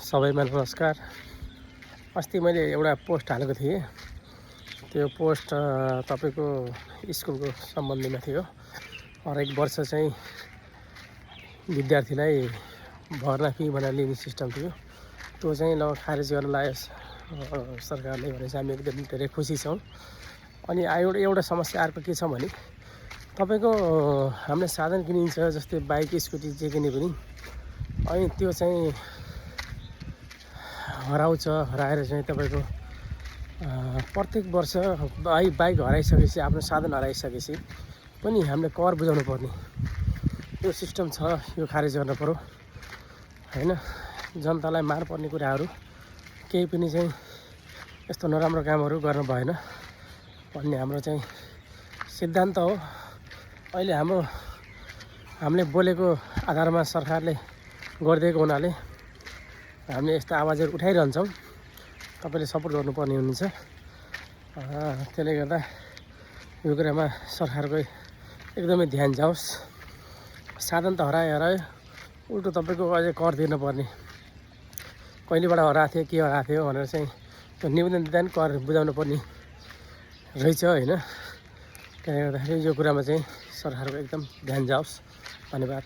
सबैमा नमस्कार। अस्ति मैले एउटा पोस्ट हालेको थिएँ। त्यो पोस्ट तपाईँको स्कुलको सम्बन्धमा थियो। हरेक वर्ष चाहिँ विद्यार्थीलाई भर्ना फी भनेर लिने सिस्टम थियो। त्यो चाहिँ लगभग खारेज गर्न लाग्यो सरकारले भने चाहिँ हामी एकदम धेरै खुसी छौँ। अनि एउटा समस्या अर्को के छ भने तपाईँको हामीले साधन किनिन्छ, जस्तै बाइक स्कुटी जे किने पनि, अनि त्यो चाहिँ हराएर चाहिँ तपाईँको प्रत्येक वर्ष बाइक हराइसकेपछि, आफ्नो साधन हराइसकेपछि पनि हामीले कर बुझाउनु पर्ने यो सिस्टम छ। यो खारेज गर्न पर्यो हैन। जनतालाई मार पर्ने कुराहरू केही पनि चाहिँ यस्तो नराम्रो कामहरू गर्न भएन भन्ने हाम्रो चाहिँ सिद्धान्त हो। अहिले हामीले बोलेको आधारमा सरकारले गरिदिएको हुनाले हामीले यस्ता आवाजहरू उठाइरहन्छौँ। तपाईँले सपोर्ट गर्नुपर्ने हुनुहुन्छ। त्यसले गर्दा यो कुरामा सरकारको एकदमै ध्यान जाओस्। साधन त हरायो, उल्टो तपाईँको अझै कर तिर्नुपर्ने, कहिलेबाट हराएको थियो के हराएको थियो भनेर चाहिँ त्यो निवेदन दिँदा पनि कर बुझाउनु पर्ने रहेछ हैन। त्यसले गर्दाखेरि यो कुरामा चाहिँ सरकारको एकदम ध्यान जाओस्। धन्यवाद।